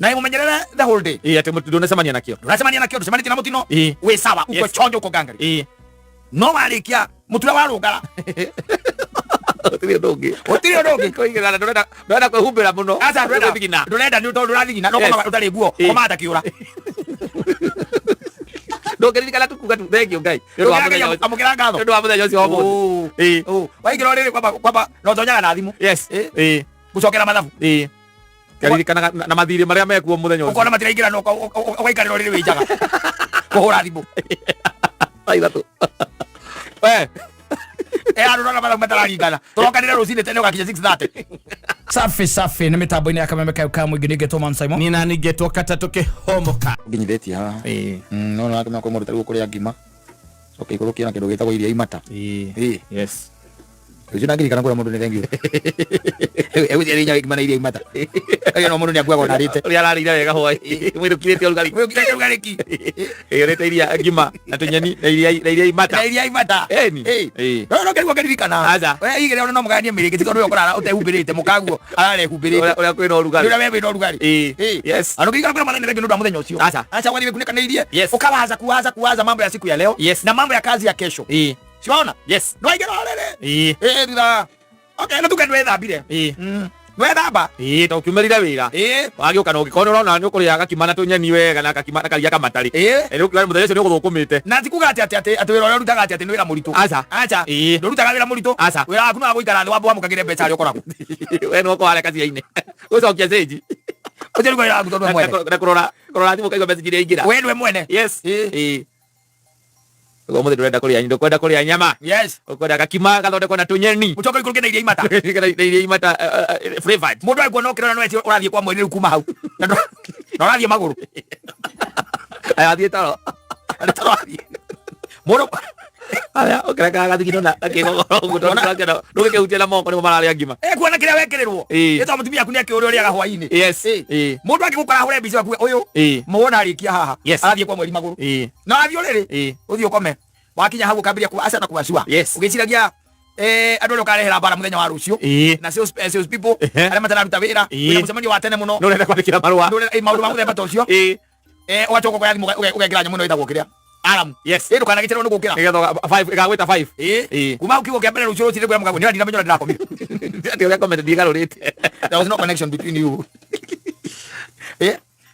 Na imumenyerere the whole day. Ĩĩ, atĩ ndũnacemania nakĩo. Ndũracemania nakĩo, ndũcemanĩtie na mũtino. Wĩ sawa, uko chonjo, uko ngangari. No warĩkia mũtura warũngara. Gũtirĩ ũndũ ũngĩ. Gũtirĩ ũndũ ũngĩ. Kũigĩra, ndũrenda kwĩhumbĩra mũno. Aca, ndũrenda. Gwĩthigina. Ndũrenda nĩ tondũ ndũrathigina no koma ũtarĩ nguo, komaga ta kĩũra. Ndũngĩririkana tu kuga tu thengiũ Ngai nĩ ũndũ wa mũthenya ũcio. Amũkĩra ngatho. Nĩ ũndũ wa mũthenya ũcio wa ũmũthĩ. Ĩĩ. Waingĩra ũrĩrĩ kwamba kwamba no tonyaga na thimũ. Gũcokera mathabu. Ĩĩ, Karirikanaga na mathirĩ marĩa mekuo mũthenya ũcio. Ũkona matiraingĩra no ũgaikarĩra ũrĩrĩ wĩ njaga kũhũra thimũ. Thaa 3. We. Andũ ndona mathabu matararingana, tũrokanĩre rũcinĩ tene ũgakinya 6:30. Safi safi, nĩ mĩtambo-inĩ ya Kameme kayo ka mũingĩ, ningĩ Toma Simon. Niĩ nani ngetwo katatũ kĩhomoka. Nginyithĩtie haha. No no kwĩ mũndũ tarĩu ũkũrĩa ngima coka igũrũkie na kĩndũ gĩtagwo iria imata. Ĩĩ. Yes. Rũciũ ndangĩririkana kwĩra mũndũ nĩ thengiũ. Egũthiĩ arĩe ngima na iria imata. Karia no mũndũ nĩ akuaga ona arĩte. Ũrĩa ararĩire wega hwaĩ. Mwĩrũkirĩte ũrugarĩ. Mwĩrũkirĩte ũrugarĩ ki. Ĩĩ, ũrĩte iria ngima na tũnyeni na iria imata. Na iria imata. Ĩni. Ĩĩ. No kĩrigwo kĩririkana. Aca. We igĩrĩ ona no mũgayanie mĩrĩ ĩngĩ, tondũ ũyũ ũkũrara ũtehumbĩrĩte mũkaguo ararehumbĩrĩte. Ũrĩa kwĩna ũrugarĩ. Ũrĩa we wĩna ũrugarĩ. Ĩĩ. Yes. Andũ kĩririkana kwĩra Mwathani nĩ thengiũ nĩ ũndũ wa mũthenya ũcio. Aca. Aca, ũgathiĩ wĩkunĩkanĩirie. Yes. Ũkawaza kuwaza kuwaza mambo ya siku ya leo. Yes. Na mambo ya kazi ya kesho. Siwaona? Yes. Ndwaingĩra ũrĩrĩ. Ĩĩ. Ĩĩ, thutha. Okay, no tuge ndwethambire. Ĩĩ. Ndwethamba. Ĩĩ, to kiumĩrire wĩra. Wagĩũka na ũngĩkorwo nĩ ũrona nĩ ũkũrĩa gakima na tũnyeni wega na gakima na karia kamatarĩ. Ĩĩ, ũkiuga mũthenya ũcio nĩ ũgũthũkũmĩte. Na ti kuga atĩ wĩra ũrĩa ũrutaga atĩ nĩ wĩra mũritũ. Aca. Aca. Ĩĩ. Ndũrutaga wĩra mũritũ. Aca. Wĩra waku nĩ wa gũikara thĩ wambe wamũkagĩre mbeca harĩa ũkoragwo. We nĩwe ũkoragwo harĩa kacia-inĩ. Gũcokia cĩnji. Ũcio nĩguo wĩra waku tondũ we mwene. Na kũrora thimũ ũkaigua message iria ingĩra. We nĩwe mwene. Yes. Ĩĩ. Ũguo mũthĩ ndũrenda kũrĩa, ndũkwenda kũrĩa nyama. Yes. Ũkwenda gakima gathondekwo na tũnyeni. Ũcoke ũikũrũke na iria imata. Na iria imata flavored. Mũndũ angĩkuona ũkĩrora no eci ũrathiĩ kwa mweri rĩu kuma hau. Na ũrathiĩ magũrũ. Aya athiĩ toro. Arĩ toro athiĩ. Mũndũ Aya ũkĩrekaga gathigino na gakĩgogora ũguo tondũ ndũrakĩona ndũgĩkĩhutia na moko nĩmo mararĩa ngima. Ekuona kĩrĩa wekĩrĩrwo. Ĩĩ. Ĩtwa mũtumia aku nĩ akĩũrĩa ũrĩaga hwaĩ-inĩ. Yes. Ĩĩ. Ĩĩ. Mũndũ angĩgũkora ahũre mbica akuge ũyũ. Ĩĩ. Muona arĩkia haha. Yes. Arathiĩ kwa mweri magũrũ. Ĩĩ. Na wathiĩ ũrĩrĩ. Ĩĩ. Ũthiĩ ũkome. Wakinya hau ũkambĩrĩria kuaca na kuacua. Yes. Ũgĩciragia andũ arĩa ũkarehera mbara mũthenya wa rũciũ. Ĩĩ. Na sales people arĩa matararuta wĩra. Ĩĩ. Wĩna mũcemanio wa tene mũno. Nĩ ũrenda kwandĩkĩra marũa. Maũndũ ma mũthemba ta ũcio. Ĩĩ. Ũgacoka ũkoya thimũ ũgekĩra nyamũ ĩno ĩtagwo kĩrĩa. Alarm. Yes. Ĩĩ, ndũkanagĩcererwo nĩ gũkĩra. Nĩgetha 5 ĩgagwĩta 5. Ĩĩ. Ĩĩ. Kuma hau kiugo kĩa mbere rũciũ rũcinĩ kwĩra mũkaguo nĩ ndinamenya ũrĩa ndĩrakomire. Atĩ ũrĩa komete ndigarũrĩte. There was no connection between you.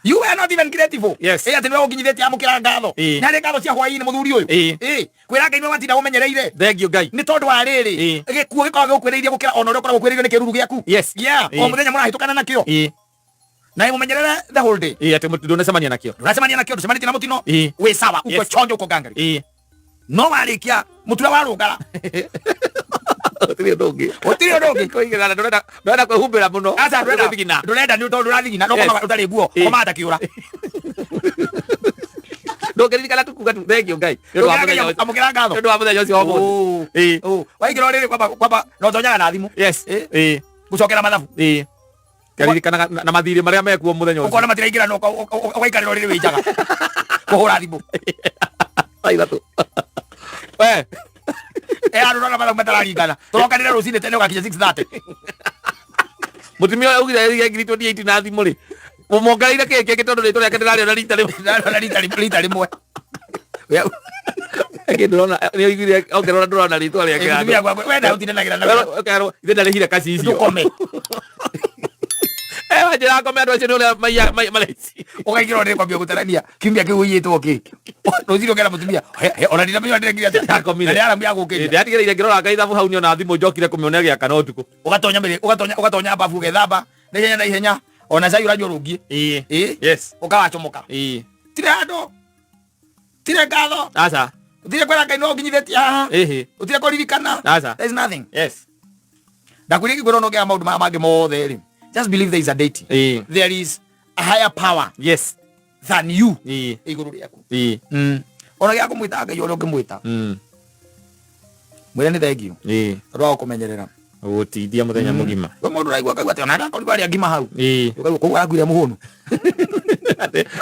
You were not even grateful. Yes. Atĩ nĩwe ũnginyithĩtie amũkĩra ngatho. Ĩĩ. Na nĩ ngatho cia hwaĩ-inĩ mũthuri ũyũ. Ĩĩ. Ĩĩ. Kwĩra Ngai nĩwe watinda ũmenyereire. Thengiũ Ngai. Nĩ tondũ wa rĩrĩ. Ĩĩ. Gĩkuũ gĩkoragwo gĩgũkuhĩrĩirie gũkĩra ona ũrĩa ũkoragwo ũkuhĩrĩirio nĩ kĩruru gĩaku. Yes. Yeah. Ĩĩ. O mũthenya mũrahĩtũkana nakĩo. Ĩĩ. Na imumenyerere the whole day. Ĩĩ, atĩ ndũnacemania nakĩo. Ndũracemania nakĩo, ndũcemanĩtie na mũtino. Ĩĩ. Wĩ sawa, uko Yes. chonjo, uko ngangari. Ĩĩ. No warĩkia mũtura warũngara. Gũtirĩ ũndũ ũngĩ. Gũtirĩ ũndũ ũngĩ. Kũigĩra, ndũrenda kwĩhumbĩra mũno. Aca, ndũrenda. Gwĩthigina. Ndũrenda nĩ tondũ ndũrathigina, no Yes. komaga ũtarĩ nguo, Ĩĩ. komaga ta kĩũra. Ndũngĩririkana tu kuga tu thengiũ Ngai nĩ ũndũ wa mũthenya ũcio. Amũkĩra ngatho. Nĩ ũndũ wa mũthenya ũcio wa ũmũthĩ. Ĩĩ. Waingĩra ũrĩrĩ kwamba kwamba no tonyaga na thimũ. Yes. Ĩĩ. Ĩĩ. Gũcokera mathabu. Ĩĩ. Karirikanaga na mathirĩ marĩa mekuo mũthenya ũcio. Ũkona matiraingĩra no ũgaikarĩra ũrĩrĩ wĩ njaga kũhũra thimũ. Thaa 3. We. Andũ ndona mathabu matararingana, tũrokanĩre rũcinĩ tene ũgakinya 6:30. Mũtumia ũyũ augire arĩire ngiri 28 na thimũ rĩ. Mũmongereire kĩĩ kĩngĩ tondũ rĩtwa rĩake ndĩrarĩona rita rĩmwe. Ndĩrarĩona rita rĩmwe. Kĩndũ ndĩrona nĩ oigire ongerera ndũrona rĩtwa rĩake handũ. Mũtumia wakwa, we ndaũtindanagĩra na We ũkerwo ithe ndarĩhire kaci icio. Ndũkome. Wanjĩra ngome andũ acio nĩ ũrĩa maraici. Ũkaingĩra ũrĩrĩ kwambia gũtarania kiumia kĩu ũiyĩtwo kĩ. Rũcinĩ ũkera mũtumia, "He, he, ona ndinamenya ndĩrekire atĩa." Ndakomire. Na nĩ alarm ya gũkĩria. Ndĩratigĩrĩire ngĩrora ngaithabu hau nĩona thimũ njokire kũmĩona ĩgĩakana ũtukũ. Ũgatonya mĩrĩ, ũgatonya bafu ũgethamba na ihenya na ihenya ona cai ũranyua rũngiĩ. Ĩĩ. Ĩĩ. Yes. Ũkawacomoka. Ĩĩ. Tirĩ handũ. Tirĩ ngatho. Aca. Ũtirĩ kwĩra Ngai no ũnginyithĩtie haha. Ĩhĩ. Ũtirĩ kũririkana. Aca. There is nothing. Yes. Ndakwĩra ingĩkwĩra ona ũngĩaga maũndũ maya mangĩ mothe rĩ. Just believe there is a deity. Ĩĩ. There is a higher power. Yes. Than you. Ĩĩ. Igũrũ rĩaku. Ĩĩ. Ona gĩa kũmwĩta Ngai ũrĩa ũngĩmwĩta. Mwĩre nĩ thengiũ. Ĩĩ. Tondũ wa gũkũmenyerera. Gũgũteithia mũthenya mũgima. Kwĩ mũndũ ũraigua akaigua atĩ ona ndakorirwo arĩa ngima hau. Ĩĩ. Ũkaigua kũu arakuire mũhũnu.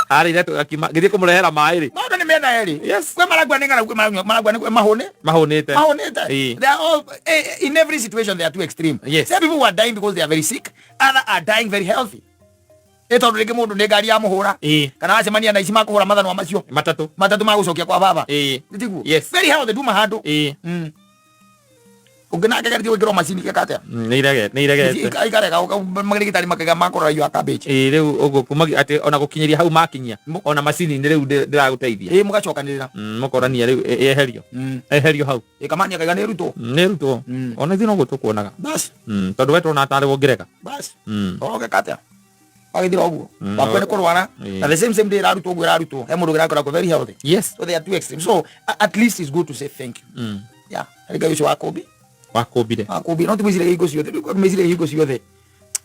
Arĩire tũgakima ngĩthiĩ kũmũrehera maĩ rĩ. Maũndũ nĩ mĩena yerĩ. Yes. Kwĩ maragua nĩ ng'aragu, kwĩ maragua nĩ mahũne. Mahũnĩte. Mahũnĩte. Ĩĩ. They are all, in every situation they are too extreme. Yes. Some people who are dying because they are very sick, other are dying very healthy. Ĩ tondũ rĩngĩ mũndũ nĩ ngari yamũhũra kana acemania na ici makũhũra mathanwa macio matatu matatu magũcokia kwa baba. Tiguo? Yes. Very healthy nduma handũ. Ũngĩ nake geretie gwĩkĩrwo macini gĩka atĩa? Nĩ iregete. Ikarega marigitari makaiga makũrora you are cabbage. Ĩ rĩu ũguo kuma atĩ ona gũkinyĩria hau makinyia ona macini-inĩ rĩu ndĩragũteithia. Ĩ mũgacokanĩrĩra. Mũkorania rĩu yeherio. Eherio hau. Ĩ kamani akaiga nĩ rutwo. Nĩ rutwo. Ona ithuĩ noguo tũkuonaga. Bas. Tondũ we tũrona tarĩ wongĩrega. Bas. Ũroge atĩa? Wagĩthira ũguo. Wakwa nĩ kũrwara. Na the same same day ĩrarutwo ũguo ĩrarutwo. He mũndũ ũngĩ very healthy. Yes. So they are two extremes. So at least it's good to say thank you. Yeah. Harĩ Ngai ũcio wakũmbi. Wakũmbire. Wakũmbi. No ti mwĩciragia hingo ciothe. Mwĩciragia hingo ciothe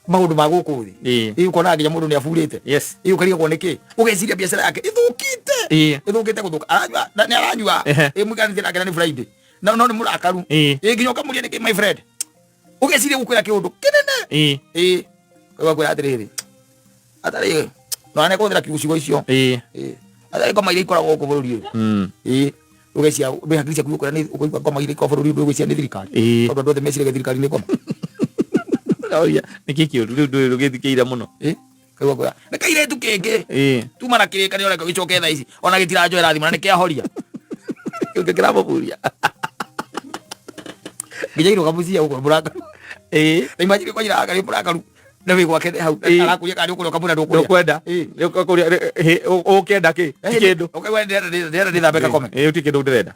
maũndũ ma gũkũ thĩ. Ĩ ũkonaga nginya mũndũ nĩ aburĩte. Yes. Ĩ ũkarigagwo nĩkĩ. Ũgeciria biacara yake ĩthũkĩte. Ĩthũkĩte gũthũka. Aranyua na nĩ aranyua. Ĩ mũikarĩte nake na nĩ Friday. No no nĩ mũrakaru. Ĩ nginya ũkamũria nĩkĩ my friend. Ũgeciria gũkwĩra kĩũndũ kĩnene. Ĩ ũgakwĩra atĩrĩrĩ. Atarĩ no ane kũhũthĩra ciugo icio. Ĩ atarĩ ngoma iria ikoragwo gũkũ bũrũri ũyũ. Ĩ ũgeciria ndwĩ hakiri ciaku igũkwĩra nĩ ũkũigua ngoma iria ikoragwo bũrũri ũyũ ũgwĩciria nĩ thirikari. Tondũ andũ othe meciragia thirikari nĩ ngoma. Oria nĩkĩ kĩũru rĩu ndũĩ rũgĩthikĩire mũno. Ĩ kaigua kwĩra nĩ kairĩtu kĩngĩ. Tuma na kĩrĩkanĩro reke gĩcoke thaa ici ona gĩtiranjoera thimũ na nĩkĩahoria. Kĩu kĩramũburia. Nginya irũgamu cia gũkũ mũrakaru. Na imagine kwanyira akarĩ mũrakaru na wĩ gwake hau arakũria kana nĩ ũkũrĩa ũkamwĩra ndũkũrĩa. Ndũkwenda. Ũkĩenda kĩ? Ti kĩndũ. Ũkaigua ndĩrenda ndĩthambe gakome. Ĩ ti kĩndũ ndĩrenda.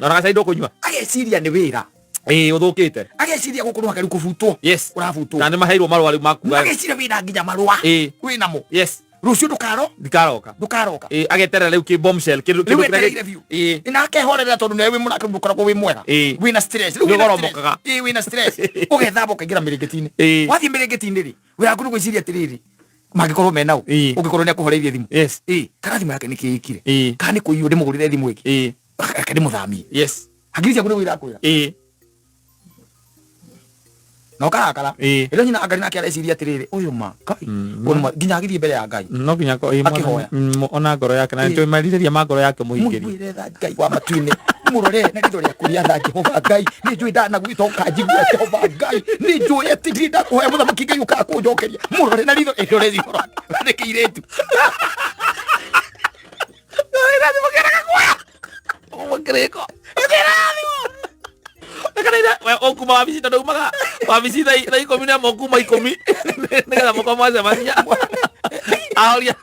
Ona gacai ndũkũnyua. Ageciria nĩ wĩra. Ũthũkĩte. Ageciria gũkũ nĩ kũbutwo. Yes. Ũrabutwo. Na nĩ maheirwo marũa rĩu makuga. Ageciria wĩna nginya marũa. Wĩnamo. Yes. Rũciũ ndũkaro. Ndikaroka. Ndũkaroka. Ageterera rĩu kĩ bombshell kĩndũ Rĩu etereire biũ. Na akehorera tondũ nawe wĩ mũrakaru ndũkoragwo wĩ mwega. Wĩna stress. Rĩu wĩna stress. Nĩũgoromokaga. Wĩna stress. Ũgethamba ũkaingĩra mĩrĩngĩti-inĩ. Wathiĩ mĩrĩngĩti-inĩ rĩ, wĩra waku nĩ gwĩciria atĩrĩrĩ, mangĩkorwo mena ũ? Ũngĩkorwo nĩ akũhoreirie thimũ. Yes. Kana thimũ yake nĩkĩ ĩkire? Kana nĩ kũiywo ndĩmũgũrĩre thimũ ĩngĩ? Reke ndĩmũthamie. Yes. Hakiri ciaku nĩguo irakwĩra. Na ũkarakara. Ĩrĩa nyina Ngai nake areciria atĩrĩrĩ, ũyũ ma Ngai. Nginya agĩthiĩ mbere ya Ngai. No nginya Akĩhoya. Ona ngoro yake na nĩ merirĩria ma ngoro yake mũhingĩrie. Mũiguĩre tha Ngai wa matu-inĩ. Mũrore na ritho rĩaku rĩa tha Jehova Ngai. Nĩ njũĩ ndanagwĩta ũkanjigua Jehova Ngai. Nĩ njũĩ atĩ ndirĩ ndakũhoya mũthamaki Ngai ũkaga kũnjokeria. Mũrore na ritho ĩrore ritho rake. Nĩ kĩirĩtu. Ũkuma wabici tondũ umaga wabici thaa 11 ũkuma 10 nĩgetha mũkorwo mwacemania. Ahoria.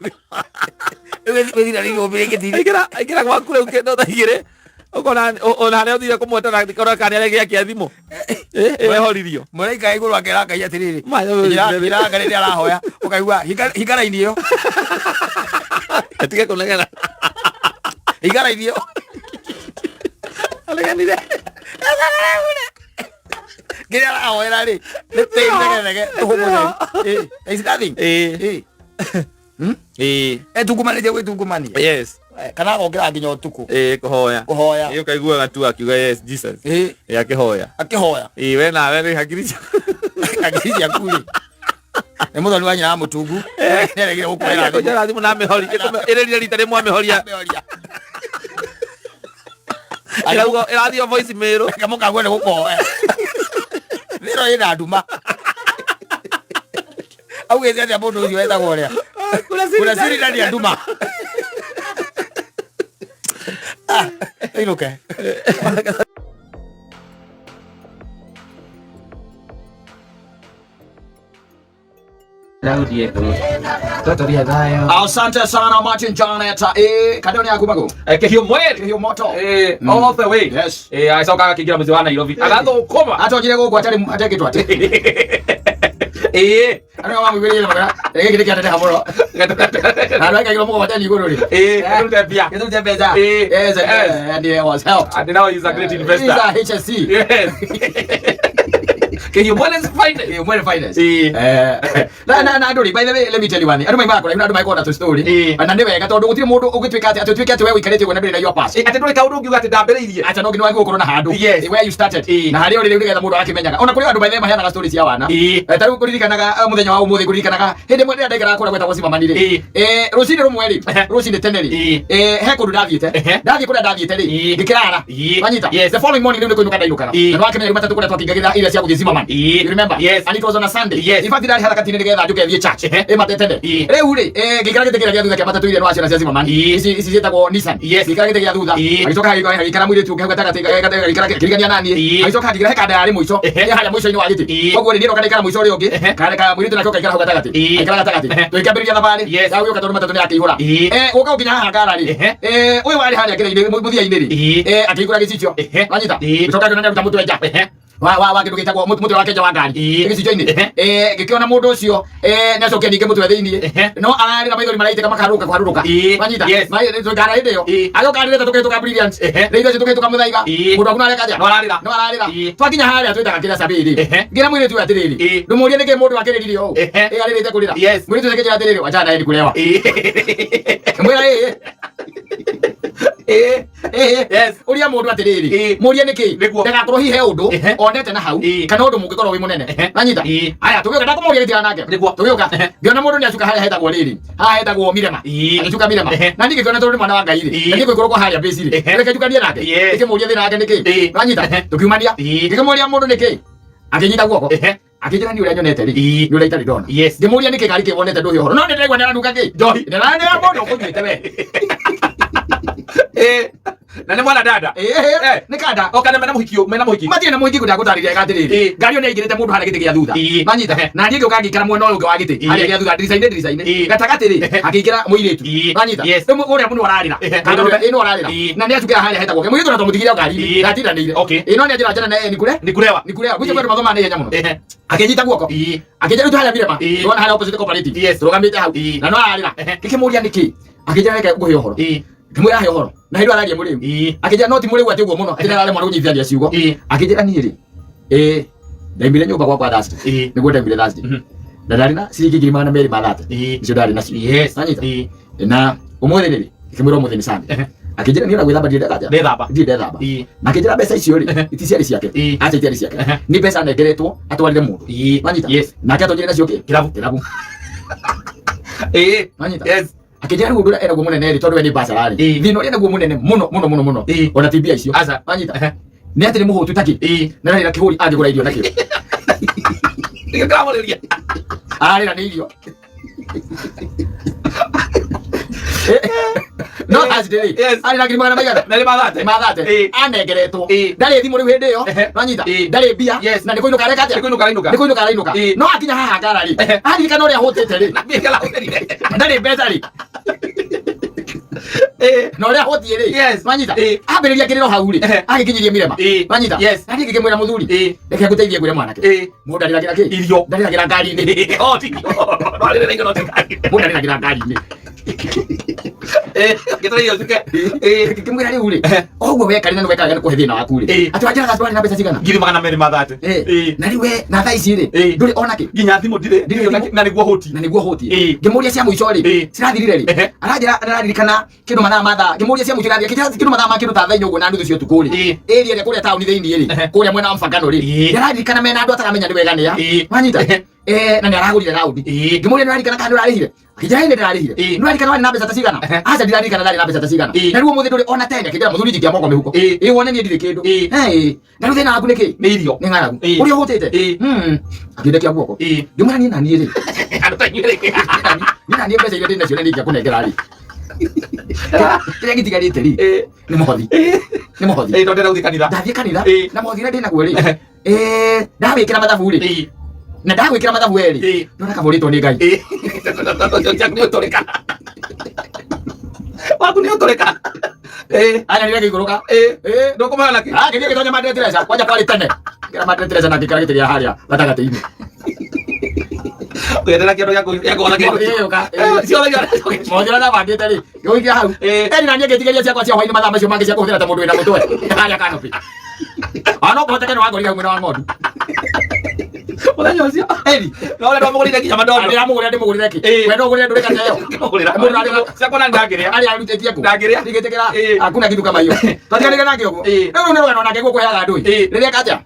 Wĩthira rĩu mĩrĩngĩti-inĩ. Aingĩra gwaku rĩu kĩndũ thaa 2 ũkona ona harĩa ũthire kũmwetera ũkona kana nĩaregĩakia thimũ. Wehoririo. Mũraika igũrũ akera Ngai atĩrĩrĩ. Njĩra Ngai rĩrĩa arahoya ũkaigua hinga raini ĩyo. Atige kũnegena. Hinga raini ĩyo. Areganire. Kĩrĩa arahoera rĩ nĩ tĩri thegethege tũhũ mũtheri. Is nothing. Etungumanĩtie gwĩtungumania. Yes. Kana agokĩra nginya ũtukũ. Kũhoya. Kũhoya. Ũkaiguaga tu akiuga yes Jesus. Akĩhoya. Akĩhoya. We nawe rĩ hakiri ciaku. Hakiri ciaku rĩ. Nĩ mũthoni wa nyina wa mũtungu. Nĩaregire gũkũhera thimũ. Kũhera thimũ na amĩhoria. Ĩrĩrire rita rĩmwe amĩhoria. Ĩrathiĩ voice mail. Kamũkague nĩ gũkũhoya. Thĩro ĩna nduma. Augĩte atĩa mũndũ ũcio wetagwo ũrĩa? Kura siri ndani ya nduma. Inũke. Asante sana Martin Janet. Kadoni yaku magu. Kĩhiũ mweri. Kĩhiũ moto. All the way. Yes. Acoka agakĩingĩra mũciĩ wa Nairobi. Agathũkũma. Atonyire gũkũ atarĩ atekĩtwo atĩ. Andũ mamũiguĩrĩire magana. Gĩkĩ nĩ kĩaneneha mũno. Na andũ aikairwo mũgogoteni igũrũ rĩ. Gĩtũrute mbia. Gĩtũrute mbeca. Yes, and he was helped. And now he's a great investor. He's a HSC. Yes. Kĩhiũ mwene is finest. Kĩhiũ mwene finest. Na andũ rĩ, by the way, let me tell you one thing. Andũ maimaga kũraihu na andũ magĩkorwo na tũ story. Na nĩ wega tondũ gũtirĩ mũndũ ũngĩtuĩka atĩ ũtuĩke atĩ we ũikarĩte ũguo na ndũrĩ na your past. Atĩ ndũrĩ kaũndũ ũngiuga atĩ ndambĩrĩirie. Acha no nginya wagĩrĩirwo gũkorwo na handũ. Yes. Where you started. Na harĩa ũrĩ rĩu nĩgetha mũndũ agakĩmenyaga. Ona kũrĩ andũ by the way maheanaga story cia wana. Ta rĩu ngũririkanaga mũthenya wa ũmũthĩ ngũririkanaga hĩndĩ ĩmwe rĩrĩa ndaikaraga kũrĩa gwetagwo Cimamani rĩ. Rũcinĩ rũmwe rĩ, rũcinĩ tene rĩ, he kũndũ ndathiĩte. Ndathiĩ kũrĩa ndathiĩte rĩ, ngĩkĩrara. Wanyita? Yes. The following morning rĩu nĩ kũinũka ndainũkaga. Na nĩwakĩmenya rĩu matatũ kũrĩa twakĩingagĩra iria cia gũthiĩ Zimmerman. You remember? Yes. And it was on a Sunday. Yes. In fact, ndarĩ harakati-inĩ nĩgetha njũke thiĩ church. Ĩmatete tene. Rĩu rĩ, ngĩikara gĩtĩ kĩrĩa gĩa thutha kĩa matatũ iria nĩ waciona cia Zimmerman. Ici ciĩtagwo Nissan. Ngĩikara gĩtĩ gĩa thutha. Agĩcoka hagĩikara mũirĩtu ũngĩ hau gatagatĩ, agĩikara akĩrigania naniĩ. Agĩcoka akĩingĩra he kanda yarĩ mũico. Ĩ harĩa mũico-inĩ wa gĩtĩ. Koguo rĩ, niĩ ndoka ndaikara mũico ũrĩa ũngĩ. Ka mũirĩtu nake ũkaikara hau gatagatĩ. Aikara gatagatĩ. Tũgĩkĩambĩrĩria thabarĩ. Ya gũgĩũka tondũ matatũ nĩ yakĩihũra. Gũka gũkinya haha Ngara rĩ, ũyũ warĩ harĩa kĩrĩa-inĩ, mũthia-inĩ rĩ, akĩhingũra gĩcicio. Wanyita? Gĩcoka ngĩona nĩaruta mũtwe nja. Wa kĩndũ gĩtagwo mũtwe wake nja wa ngari. Gĩcicio-inĩ. Ngĩkĩona mũndũ ũcio, nĩacokia ningĩ mũtwe thĩiniĩ. No ararĩra maithori maraitĩka makaharũrũka kũharũrũka. Wanyita? Ngara hĩndĩ ĩyo. Agĩũka arĩrĩte tũkĩhĩtũka Brilliant. Rĩu ithuĩ tũkĩhĩtũka Mũthaiga. Mũndũ waku no areka atĩa? No ararĩra. No ararĩra. Twakinya harĩa twĩtaga kĩrĩa Survey rĩ. Ngĩra mũirĩtu ũyũ atĩrĩrĩ. Ndũmũrie nĩkĩ mũndũ akĩrĩrire ũũ. Arĩrĩte kũrĩra. Mũirĩtu ũcio akĩnjĩra atĩrĩrĩ, wachana naye ni kulewa. Ngĩmwĩra ĩĩ. Ũria mũndũ atĩrĩrĩ, mũrie nĩkĩ ndagakorwo hihi he ũndũ onete na hau kana ũndũ mũngĩkorwo wĩ mũnene. Wanyita? Aya, tũgĩũka ndakũmũria gĩtigana nake. Tũgĩũka ngĩona mũndũ nĩ acuka harĩa hetagwo rĩrĩ, haha hetagwo Mirema. Agĩcuka Mirema. Na niĩ ngĩkĩona tondũ nĩ mwana wa Ngai rĩ, na niĩ ngũikũrũka harĩa base rĩ, reke njukanie nake. Ngĩkĩmũria thĩna wake nĩkĩ. Wanyita? Tũkiumania. Ngĩkĩmũria mũndũ nĩkĩ, akĩnyita guoko. Akĩnjĩra nĩ ũrĩa nyonete rĩ, nĩ ũrĩa itarĩ ndona. Ngĩmũria nĩkĩ ngari kĩ wonete ndũhe ũhoro, no nĩ ndĩraigua nĩ aranunga kĩ Njohi. Ndĩranĩra mũndũ ũkũnyuĩte we. Na nĩ mwana dada. Nĩ kanda. O kana mena mũhiki, mena mũhiki. Matirĩ na mũhiki, ngũndakũtarĩria wega atĩrĩrĩ, ngari ĩyo nĩ yaingĩrĩte mũndũ harĩa gĩtĩ gĩa thutha. Manyita? Na niĩ ngĩũka ngĩikara mwena ũyũ ũngĩ wa gĩtĩ harĩa gĩa thutha, ndirica-inĩ, ndirica-inĩ. Gatagatĩ rĩ, hakĩingĩra mũirĩtu. Manyita? Rĩu ũrĩa mũno ararĩra. Kana ĩno ararĩra. Na nĩ acukĩra harĩa hetagwo mũirĩtu na twamũtigire ngari-inĩ. Ndatindanĩire. Ĩ no nĩ anjĩra njana na ni kure Ni kulewa. Ni kulewa gwĩcio kwendwo mathoma na ihenya mũno. Akĩnyita guoko. Akĩnjĩra rĩu harĩa Mirema. Ndona harĩa opposite cooperative. Tũrũgamĩte hau. Na no ararĩra. Ngĩkĩmũria nĩkĩ. Akĩnjĩra reke ngũhe ũhoro. Ngĩmwĩra he ũhoro. Na hĩndĩ araria mũrĩu. Akĩnjĩra no ti mũrĩu atĩ ũguo mũno. Atĩ nĩararemwo nĩ kũnyitithania ciugo. Akĩnjĩra niĩ rĩ, ndaimire nyũmba gwakwa Thursday. Nĩguo ndaimire Thursday. Na ndarĩ na ciringi 230,000. Nicio ndarĩ nacio. Wanyita? Na ũmũthĩ rĩ, ngĩkĩmwĩra ũmũthĩ nĩ Sunday. Akĩnjĩra niĩ ona gwĩthamba ndirĩ ndethamba. Ndethamba. Ndirĩ ndethamba. Na akĩnjĩra mbeca icio rĩ, iti ciarĩ ciake. Aca itiarĩ ciake. Nĩ mbeca anengeretwo atwarĩre mũndũ. Wanyita? Nake atonyire nacio kĩ? Kĩrabu. Kĩrabu. Wanyita? Akĩnjĩra rĩu ũndũ ũrĩa enaguo mũnene rĩ, tondũ we nĩ bachelor rĩ, thĩna ũrĩa enaguo mũnene mũno mũno mũno mũno, ona ti mbia icio. Aca. Wanyita? Nĩ atĩ nĩ mũhũtu takĩ. Na ndarĩ na kĩhũri angĩgũra irio nakĩo. Nĩkĩo kĩramũrĩria. Ararĩra nĩ irio. No Thursday rĩ, arĩ na ngiri magana maigana? Merĩ ma thate. Ma thate. Anengeretwo. Ndarĩ thimũ rĩu hĩndĩ ĩyo. Wanyita? Ndarĩ mbia. Na nĩ kũinũka areka atĩa? Nĩ kũinũka arainũka. Nĩ kũinũka arainũka. No akinya haha Ngara rĩ, aririkana ũrĩa ahũtĩte rĩ. Na mbia iria arahũthĩrire. Ndarĩ mbeca rĩ. Na ũrĩa ahũtiĩ rĩ. Wanyita? Ambĩrĩria kĩrĩro hau rĩ, agĩkinyirie Mirema. Wanyita? Na niĩ ngĩkĩmwĩra mũthuri, reke ngũteithie ngwĩre mwanake. Mũndũ arĩragĩra kĩ? Irio. Ndarĩragĩra ngari-inĩ. Oh, ti irio. No arĩrĩra irio no ti ngari. Mũndũ arĩragĩra ngari-inĩ. Ngĩtara irio cuke. Ngĩkĩmwĩra rĩu rĩ, o ũguo weka rĩ, na nĩ wekaga nĩ kũhe thĩna waku rĩ. Atĩ wanjĩra thaa warĩ na mbeca cigana? 230,000. Na rĩu we na thaa ici rĩ, ndũrĩ ona kĩ? Nginya thimũ ndirĩ. Ndirĩ thimũ. Na nĩguo hũti. Na nĩguo hũti. Ngĩmũria cia mũico rĩ, cirathirire rĩ? Aranjĩra araririkana kĩndũ mathaa ma thaa, ngĩmũria cia mũico irathira, kĩndũ kĩndũ mathaa ma kĩndũ ta thaa inya ũguo na nuthu cia ũtukũ rĩ. Area ĩrĩa kũrĩa taũni thĩinĩ rĩ, kũrĩa mwena wa Mfangano rĩ. Nĩararirikana mena andũ ataramenya nĩ wega nĩa. Wanyita? Na nĩ aragũrire raundi. Ngĩmũria nĩ ũraririkana kana nĩ ũrarĩhire? Akĩnjĩra ĩĩ nĩ ndĩrarĩhire. Nĩ ũraririkana warĩ na mbeca ta cigana? Aca ndiraririkana ndarĩ na mbeca ta cigana. Na rĩu ũmũthĩ ndũrĩ ona tene. Akĩnjĩra mũthuri njikia moko mĩhuko. Ĩĩ wone niĩ ndirĩ kĩndũ. Na rĩu thĩna waku nĩ kĩ? Nĩ irio. Nĩ ng'aragu. Ũrĩa ũhũtĩte? Akĩndekia guoko. Ngĩmwĩra niĩ na niĩ rĩ. Andũ ta inyuĩ rĩ. Niĩ na niĩ mbeca iria ndĩ nacio nĩ ingĩakũnengera rĩ. Kĩrĩa gĩtigarĩte rĩ, nĩ mũhothi. Nĩ mũhothi. Tondũ ndĩrenda gũthiĩ kanitha. Ndathiĩ kanitha na mũhothi ũrĩa ndĩ naguo rĩ, ndawĩkĩra mathabu rĩ, na ndagwĩkĩra mathabu we rĩ, ndona kabũrĩtwo nĩ Ngai. Ciaku nĩ ũtũrĩka. Waku nĩ ũtũrĩka. Anya nĩ gĩikũrũka. Ndũkũmara nakĩ? Ah, kĩrĩa gĩtonya Madre Teresa, kwanja kwarĩ tene. Kĩra Madre Teresa na ngĩikara gĩtĩ gĩa harĩa gatagatĩ-inĩ. Ũgĩetera kĩndũ gĩa kũgũra kĩndũ. Ũka. Ciothe Mũthĩ ũrĩa ndabangĩte rĩ, ngĩgũikia hau. Eri na niĩ ngĩtigĩria ciakwa cia hwainĩ mathaa macio mangĩ cia kũhũthĩra ta mũndũ wĩna mũtwe. Harĩa canopy. Ona no kũhoteke nĩ wangorire hau mwena wa ng'ondu. Mũthenya ũcio. Eri. No ũrĩa ndwamũgũrĩire nginya mandondo. Ndĩramũgũrĩra ndĩmũgũrĩre kĩ? We no ũgũrĩre ndũrĩka ta ĩyo. Ngĩmũgũrĩra. Mũndũ arĩ Ciakwa na ndangĩrĩa. arĩa arutĩtie kũ? Ndangĩrĩa. Ndigĩtĩkĩra. Hakuna kitu kama hiyo. Twatiganire nake ũguo. Rĩu nĩ rũgano nake gũkũheaga andũ ĩ. Rĩrĩa kaja.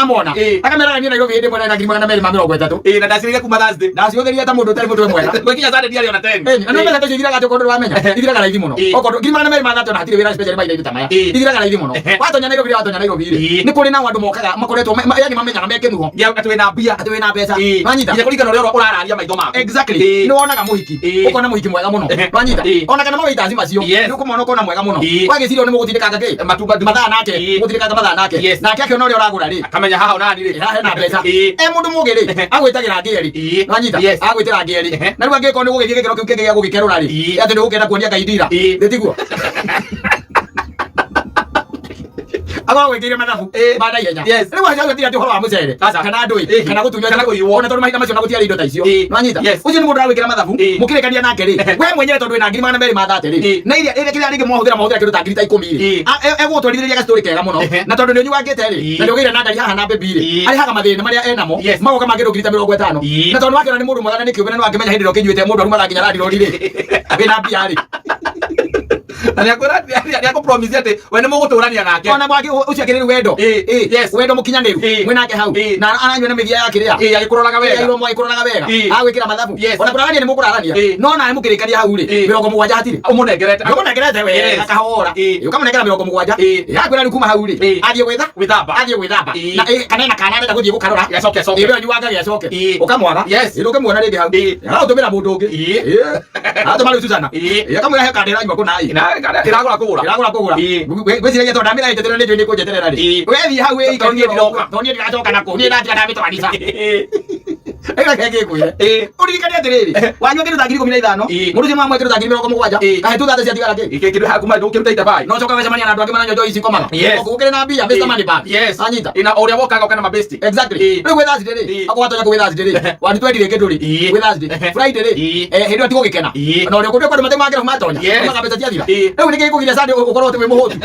Amona. Ĩĩ. Akameraga niĩ Nairobi hĩndĩ ĩmwe ndarĩ na ngiri magana merĩ ma mĩrongo ĩtatũ. Ĩĩ, na ndacirĩire kuma Thursday. Ndacihũthĩrire ta mũndũ ũtarĩ mũtwe mwega. Gwĩkinya Sunday ndiarĩ ona 10. Ĩni, na nĩ mbeca ta icio ithiraga atĩ okorwo ndũrĩ wamenya. Ithiraga raithi mũno. Ĩĩ. Okorwo ngiri magana merĩ ma thate ona hatirĩ wĩra especially mahinda-inĩ ta maya. Ĩĩ. Ithiraga raithi mũno. Watonya Nairobi rĩ, watonya Nairobi rĩ. Ĩĩ. Nĩ kũrĩ nao andũ mokaga makoretwo yani mamenyaga me kĩnuho. Ngia atĩ wĩna mbia. Atĩ wĩna mbeca. Ĩĩ. Wanyita? Nginya kũringana ũrĩa ũrararia maitho maku. Exactly. Ĩĩ. Nĩ wonaga mũhiki. Ĩĩ. Ũkona mũhiki mwega mũno. Ehe. Wanyita? Ĩĩ. Ona kana mawaiters macio. Yes. Nĩ ũkũmona ũkona mwega mũno. Ĩĩ. Wagĩciria nĩ mũgũtindĩkanga kĩ? Matumba Mathaa nake. Ĩĩ. Mũgũtindĩkanga mathaa nake. Yes. Nake akĩona ũrĩa ũragũra rĩ. Akamenya haha onani rĩ. Haha hena mbeca. Ĩĩ. E mũndũ mũgĩ rĩ, agwĩtagĩra ngĩeri. Ĩĩ. Wanyita? Yes. Agwĩtĩra ngĩeri. Ehe. Na rĩu angĩkorwo nĩ gũgĩthiĩ gĩkĩro kĩu kĩngĩ gĩa gũgĩkerũra rĩ, Ĩĩ. atĩ nĩ ũgũkĩenda kuonia Ngai ndira. Ĩĩ. Nĩ tiguo? Akorwo gwĩkĩire mathabu Ĩĩ. ma naihenya. Yes. Rĩu acio gũtirĩ atĩ ũhoro wa mũcere Aca. kana ndũĩ Ĩĩ. kana gũtunywo Kana kũiywo. ona tondũ mahinda macio na gũtiarĩ indo ta icio. Ĩĩ. Nĩwanyita? Yes. Ũcio nĩ mũndũ ũragwĩkĩra mathabu Ĩĩ. mũkĩrĩkania nake rĩ we mwenyewe tondũ wĩna ngiri magana merĩ ma thate rĩ Ĩĩ. na iria ĩrĩa kĩrĩa rĩngĩ mwahũthĩra mwahũthĩra kĩndũ ta ngiri ta ikũmi rĩ Ĩĩ. Egũgũtwarithĩrĩria gastory kega mũno Ehe. na tondũ nĩ ũnyuangĩte rĩ Ĩĩ. na nĩ ũgĩire na ngari haha na baby rĩ Ĩĩ. arĩhaga mathĩna marĩa enamo Yes. magoka ma kĩndũ ngiri ta mĩrongo ĩtano Ĩĩ. na tondũ wakĩona nĩ mũndũ mwega na nĩ kĩũmbe na nĩ wakĩmenya hĩndĩ ĩrĩa ũkĩnyuĩte mũndũ arumaga nginya landlord rĩ wĩna mbia rĩ Na nĩakwĩra nĩakũpromise atĩ we nĩ mũgũtũrania nake. ona mwaki ũcio akĩrĩ rĩu wendo Ĩĩ. Ĩĩ. Yes. wendo mũkinyanĩru Ĩĩ. mwĩnake hau Ĩĩ. na aranyua na mĩthia ya kĩrĩa Ĩĩ, agĩkũroraga wega. iromo agĩkũroraga wega Ĩĩ. agwĩkĩra mathabu Yes. ona kũrarania nĩ mũkũrarania Ĩĩ. no nawe mũkĩrĩkania hau rĩ Ĩĩ. mĩrongo mũgwanja hatirĩ Ũmũnengerete. ũmũnengerete Yes. wega kahora Ĩĩ. ũkamũnengera mĩrongo mũgwanja Ĩĩ. yakwĩra rĩu kuma hau rĩ Ĩĩ. athiĩ gwĩtha Gwĩthamba. athiĩ gwĩthamba Ĩĩ. na kana ena kana arenda gũthiĩ gũkarora Acoke, acoke. Ĩĩ, we anyuanga gĩacoke Ĩĩ. ũkamwaga Yes. Ĩĩ, ndũngĩmuona rĩngĩ hau Ĩĩ. agatũmĩra mũndũ ũngĩ Ĩĩ. Ĩĩ. agatũma rĩu Susana Ĩĩ. Ĩĩ, akamwĩra he kanda ĩranyua kũna ĩ Na ĩragũra kũgũra. ĩragũra kũgũra Ĩĩ. Ngwĩciragia tondũ ndamĩra ĩnjeterera nĩ njũĩ nĩ kũnjeterera rĩ Ĩĩ. wethiĩ hau ĩikare Tondũ niĩ ndiroka. tondũ niĩ ndiracoka nakũu niĩ ndatiga ndamĩtwarisa Ĩĩ. Ĩyo reke ngĩkwĩre Ĩĩ. ũririkane atĩrĩrĩ wanyua kĩndũ ta ngiri ikũmi na ithano Ĩĩ. mũndũ ũcio nĩwamwe kĩndũ ta ngiri mĩrongo mũgwanja Ĩĩ. kahe tu thate ciatigara kĩ Gĩkĩ kĩndũ haha kuma ũkĩruta itabai. no coka wecemania na andũ angĩ maranyua njohi cikomaga Yes. gũkĩrĩ na mbia Mr. Money Bag Yes. anyita Ĩna ũrĩa wokaga ũka na mabesti. Exactly. Ĩĩ. Rĩu gwĩ Thursday rĩ, Ĩĩ. akorwo watonya kũu gwĩ Thursday rĩ, wani twendi rĩngĩ ndũrĩ. Ĩĩ. Gwĩ Thursday. Friday rĩ, Ĩĩ. hĩndĩ ĩyo tigũgĩkena. Ĩĩ. Na ũrĩa kũndũ kwandũ matema kĩrabu matonya. Yes. Maumaga mbeca ciathira. Ĩĩ. Rĩu nĩkĩ gĩkũgiria Sunday ũkorwo atĩ wĩ mũhũtu?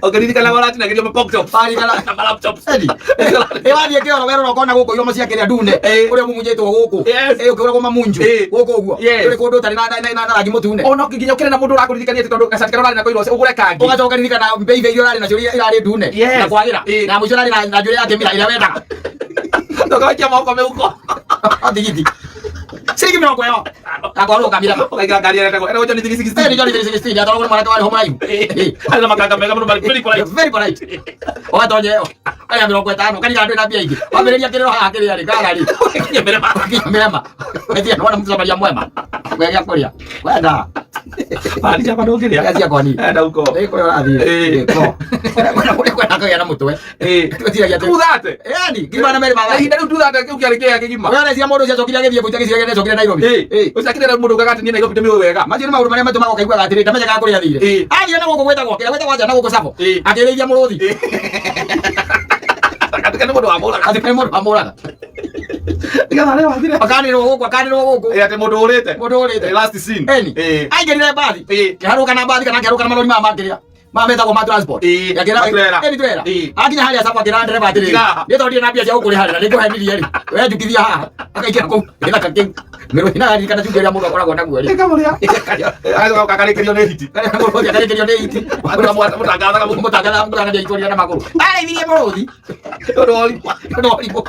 Ũkĩririkana ũratinagĩrio ma pork chops. Waririkana- Na ma laptops. Edi. Ĩ wathiĩ kĩoro werora ũkona gũkũ iromo cia kĩrĩa ndune Ĩĩ. ũrĩa mũmunjĩtwo gũkũ. Yes. Ĩ ũkĩũragwo mamunju Ĩĩ. gũkũ ũguo. Yes. Ndũrĩ kũndũ ũtarĩ na rangi mũtune. Ona nginya ũkĩrĩ na mũndũ ũrakũririkania atĩ tondũ gacati karĩa ũrarĩ nako ira ũgũre kangĩ. Ũgacoka ririkana mbeibe iria ũrarĩ nacio iria irarĩ ndune Yes. na kwagĩra Ĩĩ. na mũico ũrarĩ na njuĩrĩ ya kĩmira ĩrĩa wendaga. Ndũgaikia moko mĩhuko. Tigiti. Ciringi mĩrongo ĩyo. Akorwo kamira. Ũkaingĩra ngari ĩrĩa ĩretagwo Johnny 316. Eh, ni Johnny 316 atwaragwo nĩ mwanake warĩ ho mũraihu. Eh. Arĩ na makanga mega mũno marĩ very polite. Very polite. Ũgatonye ĩyo. Karĩa mĩrongo ĩtano, kariga ndwĩ na mbia ingĩ. Wambĩrĩria kĩrĩro haha kĩrĩa rĩ, kara rĩ. Kinya mbere ma. Kinya mĩrema. Wetia nĩwona mũcamaria mwema. Wegĩa kũrĩa. Wenda. Bari ciakwa ndũngĩrĩa. Rĩa ciakwa niĩ. Enda huko. Nĩ kũrĩa ũrathiĩ. Ĩĩ. Gĩko. Kũrĩa kwenda kũgĩa na mũtwe. Ĩĩ. Twĩciragia atĩ- 230. Yaani, ngiri magana merĩ ma Na ihinda rĩu 230 kĩu kĩarĩ kĩea kĩgima. Wewe ũreciria mũndũ ũcio acokire agĩthiĩ kũu gĩcigo gĩake acokire Nairobi. Ĩĩ. Ĩĩ. Ũcio akĩrĩ mũndũ ugaga atĩ niĩ Nairobi ndĩmĩũĩ wega. Macio nĩ maũndũ marĩa matũmaga ũkaiguaga atĩrĩ ndamenyaga kũrĩa athire. Ĩĩ. Athire na gũkũ gwĩtagwo kĩrĩa gwĩtagwo atĩa na gũkũ Savo. Ĩĩ. Akĩrĩithia mũrũthi. Gatuĩka nĩ mũndũ wa mũraga. Atĩ nĩ mũndũ amũraga. Nĩgetha arĩa wathire. Akanĩrwo gũkũ akanĩrwo gũkũ. Ĩĩ, atĩ mũndũ ũrĩte. Mũndũ ũrĩte. Ĩĩ, last seen. Eni. Ĩĩ. Aingĩrire mbathi. Ĩĩ. Kĩharũka na mbathi kana kĩharũka na marori maya makĩrĩa. Maya metagwo ma transport. Ĩĩ. Akĩra Ma trailer. Eni trailer. Ĩĩ. Akinya harĩa Savo akĩra ndereba atĩrĩrĩ. Tiga haha. Nĩ tondũ ndirĩ na mbia cia gũkũrĩha rĩ na nĩngũhenirie rĩ. We njukithia haha. Akaingĩra kũu. Gĩthaka kĩu. Mĩrũthi na aririkana cumbĩ ũrĩa mũndũ akoragwo naguo rĩ. Ĩkamũrĩa. Agacoka akarĩkĩrio nĩ hiti. Mũrũthi akarĩkĩrio nĩ hiti. Mũtangathaga Mũtangathaga mũtangathaga itũria na magũrũ. Arĩithirie mũrũthi. Ũndũ wa ũrimũ. Ũndũ wa ũrimũ.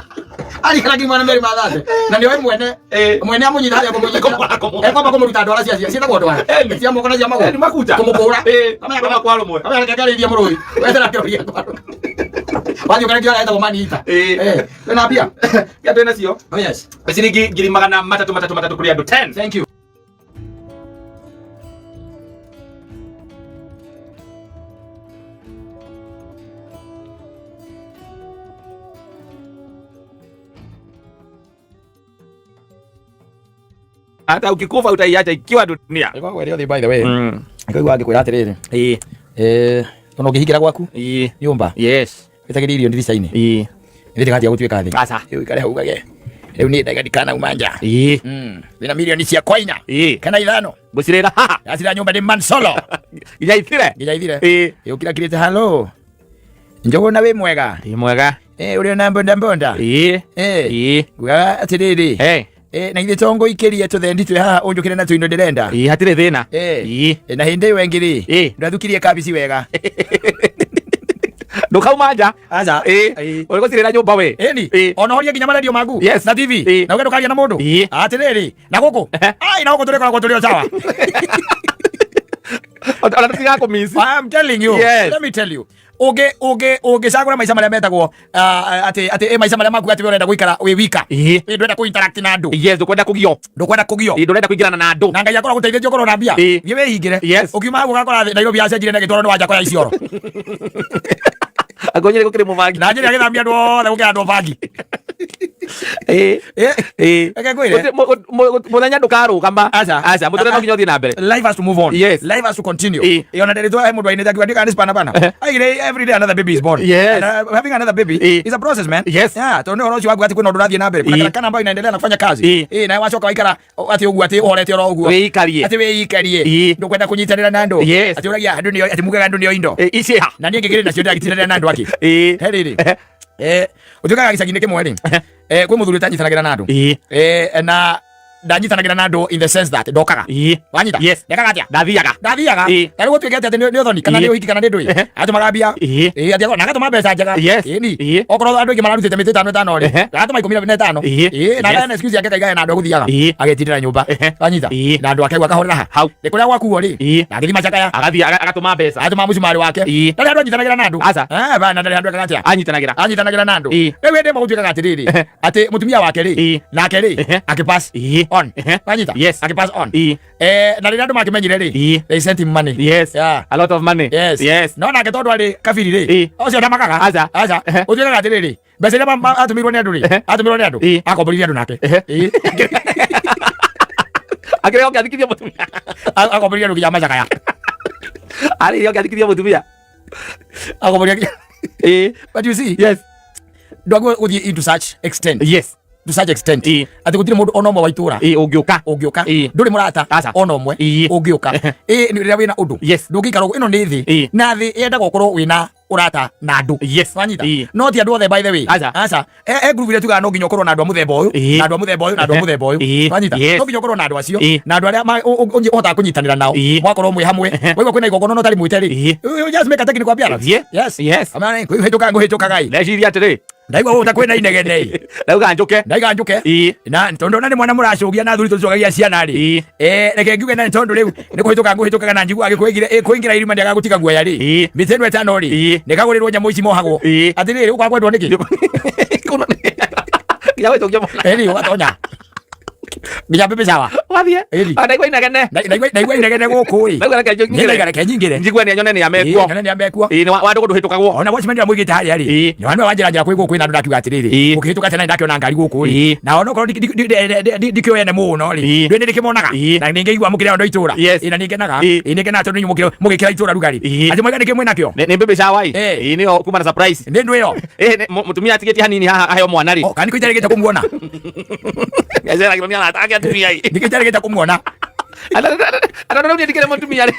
Arikara ngiri magana merĩ ma thate. Na nĩoĩ mwene. Ĩĩ. Mwene amũnyita harĩa kũmũnyita. Kũmũra, kũmũra. Ekwamba kũmũruta ndwara cia ciĩtagwo ndwara. Ĩni. Cia moko na cia magũrũ. Ĩni makucha. Kũmũkũra. Ĩĩ. Kamenya Kama kwa rũmwe. Kamenya reke ngarĩithie mũrũthi. Wetera kĩroria kwa rũmwe. Wathiĩ ũkore kĩoya etagwo manita. Ĩĩ. Eh, wĩna mbia? Kĩa twĩ nacio. Oh yes. Ciringi ngiri magana matatũ matatũ matatũ kũrĩ andũ 10. Thank you. Hata ukikufa utaiacha ikiwa dunia. Nĩkwagwo ĩrĩa ũthiĩ by the way. Mm. Ngaigua ngĩkwĩra atĩrĩrĩ. Ĩĩ. Eh, ona ũngĩhingĩra gwaku Ĩĩ. nyũmba Yes. wĩtagĩrie irio ndirica-inĩ Ĩĩ. nĩ ndĩgatiga gũtuĩka thĩ. Aca. Rĩu ikare hau ugage rĩu niĩ ndaiga ndikanauma nja. Ĩĩ. Wĩna milioni ciakwa inya Ĩĩ. kana ithano Ngũcirĩra haha. ndacira nyũmba ndĩ mansolo Nginya ithire. nginya ithire. Ĩĩ. Ĩ ũkirakirĩte halo Njũgũna wĩ mwega. Ndĩ mwega. Eh, ũrĩ ona mbonda mbonda. Ĩĩ. Eh, Ĩĩ. ngugaga atĩrĩrĩ. Eh. Eh, na githĩ to ngũikĩrie tũthendi twĩ haha ũnjũkĩre na tũindo ndĩrenda. Ĩĩ hatirĩ thĩna. Eh. Ĩĩ. Eh, na hĩndĩ ĩyo ĩngĩ rĩ Ĩĩ. ndwathukirie kabici wega. Ndũkauma nja. Aca. Ĩĩ. Ĩĩ. Ũrĩgũcirĩra nyũmba we. Ĩni. Ĩĩ. Ona horie nginya maredio maku. Yes. Na TV. Ĩĩ. Na uge ndũkaria na mũndũ. Ĩĩ. Atĩrĩrĩ, na gũkũ. Ai, na gũkũ tũrĩkoragwo tũrĩ o sawa. Ona tũtigakũmiss. I am telling you. Yes. Let me tell you. Ũngĩ ũngĩ ũngĩcagũra maica marĩa metagwo atĩ atĩ ĩ maica marĩa maku atĩ we ũrenda gũikara wĩ wika. Ĩĩ. Ĩ ndũrenda kũ interact na andũ. Yes, ndũkwenda kũgio. Ndũkwenda kũgio. Ĩĩ, ndũrenda kũingĩrana na andũ. Na Ngai akorwo agũteithĩtie ũkorwo na mbia. Ĩĩ. Thiĩ wĩhingĩre. Yes. Ũkiuma hau ũgakora Nairobi yacenjirie na ĩgĩtwarwo nĩ Wanjakũ ya Isiolo. Angonyere gũkĩrĩ mũbangi. Na njĩra agĩthamia andũ othe gũkĩra andũ bangi. Ĩĩ. Ĩ. Ĩĩ. Reke ngwĩre. Mũthenya ndũkarũgama. Aca. Aca, mũtũrĩre no nginya ũthiĩ na mbere. Life has to move on. Yes. Life has to continue. Ĩĩ. Ĩ, ona ndĩrĩtwa he mũndũ ainĩte akiuga ndika nĩ spana bana. Aigire every day another baby is born. Yes. And, having another baby Ĩĩ. is a process, man. Yes. Yeah, tondũ nĩ ũhoro ũcio waku atĩ kwĩna ũndũ ũrathiĩ na mbere. Kuna Ĩĩ. karakana ambayo inaendelea na kufanya kazi. Ĩĩ. Ĩĩ, nawe wacoka waikara atĩ ũguo atĩ ũhorete oro ũguo. Wĩikarie. Atĩ wĩikarie. Ĩĩ. Ndũkwenda kũnyitanĩra na andũ. Yes. Atĩ ũragia andũ nĩo atĩ mugaga andũ nĩo indo. Ĩĩ, ici ha. Na niĩ ngĩkĩrĩ nacio ndagĩtindanĩra na andũ akĩ. Ĩĩ. He rĩrĩ. Ũtuĩkaga gĩcagi-inĩ kĩmwe rĩ. Kwĩ mũthuri ũtanyitanagĩra na andũ. Ĩĩ. Na ndanyitanagĩra na andũ in the sense that ndokaga. Ĩĩ. Wanyita? Yes. Ndekaga atĩa? Ndathiaga. Ndathiaga. Ĩĩ. Na rĩu gũtuĩke atĩ nĩ ũthoni kana Ĩĩ. nĩ ũhiki kana nĩ ndũĩ. Atũmaga mbia. Ĩĩ. Ĩĩ, athiaga na agatũma mbeca njega. Yes. Ĩni. Ĩĩ. Okorwo andũ aingĩ mararutĩte mĩtĩ ĩtano ĩtano rĩ. Ehe. Agatũma 15. Ĩĩ. Ĩĩ, na Yes. agana excuse yake kaigae na andũ agũthiaga. Ĩĩ. Agetindĩra nyũmba. Ehe. Wanyita? Ĩĩ. Na andũ ake ũguo akahorera ha. Hau. Nĩ kũrĩa gwakuo rĩ. Ĩĩ. Na agĩthiĩ macakaya. Agathiĩ agatũma mbeca. Agatũma mũcumarĩ wake. Ĩĩ. Ndarĩ andũ anyitanagĩra na andũ. Aca. Eh, bana ndarĩ andũ ekaga atĩa? Anyitanagĩra. Anyitanagĩra na andũ. Ĩĩ. Rĩu hĩndĩ ĩmwe gũtuĩkaga atĩrĩrĩ, Ehe. atĩ mũtumia wake rĩ, Ĩĩ. nake rĩ, Ehe. akĩpass Ĩĩ. on. Ehe. Wanyita? Yes. Akĩpass on. Ĩĩ. Na rĩrĩa andũ makĩmenyire rĩ, Ĩĩ. they sent him money. Yes. Yeah. A lot of money. Yes. Yes. No nake tondũ arĩ kabiri rĩ, Ĩĩ. ũcio ndamakaga. Aca. Aca. Ehe. Ũtuĩkaga atĩrĩrĩ, mbeca iria atũmĩirwo nĩ andũ rĩ, Ehe. atũmĩirwo nĩ andũ, Ĩĩ. akomborithia andũ nake. Ehe. Ĩĩ. Akĩrĩ oke athikithie mũtumia. Akomborithia andũ nginya macakaya. Arĩ oke athikithie mũtumia. Akomborithia. Ĩĩ. But you see, Yes. ndwagĩrĩirwo gũthiĩ into such extent. Yes. To such extent. Ĩĩ. Atĩ gũtirĩ mũndũ ona ũmwe wa itũra Ĩĩ, ũngĩũka. ũngĩũka. Ĩĩ. Ndũrĩ mũrata Aca. ona ũmwe Ĩĩ. ũngĩũka. Ĩĩ, nĩ rĩrĩa wĩna ũndũ. Yes. Ndũngĩikara ũguo. Ĩno nĩ thĩ. Ĩĩ. Na thĩ yendaga ũkorwo wĩna ũrata na andũ. Yes. Wanyita? Ĩĩ. No ti andũ othe by the way. Aca. Aca. E group iria tugaga no nginya ũkorwo na andũ a mũthemba ũyũ, Ĩĩ. na andũ a mũthemba ũyũ, na andũ a mũthemba ũyũ. Ĩĩ. Wanyita? Yes. No nginya ũkorwo na andũ acio, Ĩĩ. na andũ arĩa ũhotaga kũnyitanĩra nao. Ĩĩ. Mwakorwo mwĩ hamwe. Waigua kwĩna igongona no ũtarĩ mwĩte rĩ. Ĩĩ. You just make a technical appearance. Ĩĩ. Yes. Yes. Amana ngũhĩtũka ngũhĩtũkaga ĩ. Ndeciria atĩrĩ. Ndaigua gũta kwĩna inegene ĩ. Ndauga njũke. Ndaiga njũke. Ĩĩ. Na tondũ ona nĩ mwana mũracũgia na athuri tũcogagia ciana rĩ. Ĩĩ. Reke ngiuge na tondũ rĩu nĩ kũhĩtũka ngũhĩtũkaga na njiguaga kũingĩra irima ndĩagaga gũtiga guoya rĩ. Ĩĩ. Mĩtĩ ĩno ĩtano rĩ. Ĩĩ. Nĩkagũrĩrwo nyamũ ici mohagwo. Ĩĩ. Atĩrĩrĩ ũkwaga kwendwo nĩkĩ? Nginya gwĩtũkia mwana. Ĩni ũgatonya. Nginya baby shower. Wathiĩ. Ĩni. Ah, ndaigua inegene. Ndaigua inegene gũkũ ĩ. Ndaigua reke Niĩ nyingĩre. ndaiga reke nyingĩre. Njigue nĩ nyone nĩ amekuo. Ĩĩ, nyone nĩ amekuo. Ĩĩ, nĩ wa ndũgũ ndũhĩtũkagwo. Ona watchman ũrĩa mũigĩte harĩa rĩ. Ĩĩ. Nĩ wanua wanjĩra njĩra kwĩ gũkũ kwĩna andũ ndakiuga atĩrĩrĩ. Ĩĩ. Ũkĩhĩtũka tena ndakĩona ngari gũkũ rĩ. Ĩĩ. Na ona okorwo ndikĩũĩ ene mũno rĩ. Ĩĩ. Ndũĩ nĩndĩkĩmonaga. Ĩĩ. Na nĩngĩigua mũkĩrĩ andũ a itũra. Yes. Ĩĩ, na nĩngenaga. Ĩĩ. Ĩĩ, nĩngenaga tondũ inyuĩ mũgĩkĩra itũra rugarĩ. Ĩĩ. Atĩ mwaiga nĩkĩ mwĩnakĩo? Nĩ baby shower ĩ. Ĩĩ. Ĩĩ, nĩyo kuma na surprise. Nĩ ndũ ĩyo. Ĩĩ, mũtumia atigĩtie hanini haha aheo mwana rĩ. Oh, kana nĩkĩo itarĩgĩte kũmuona. Nĩaceragĩrwo nĩ arata ake atumia ĩ. Nĩkĩo itarĩgĩte kũmuona. Andũ rĩu niĩ ndikĩrĩ mũtumia rĩ.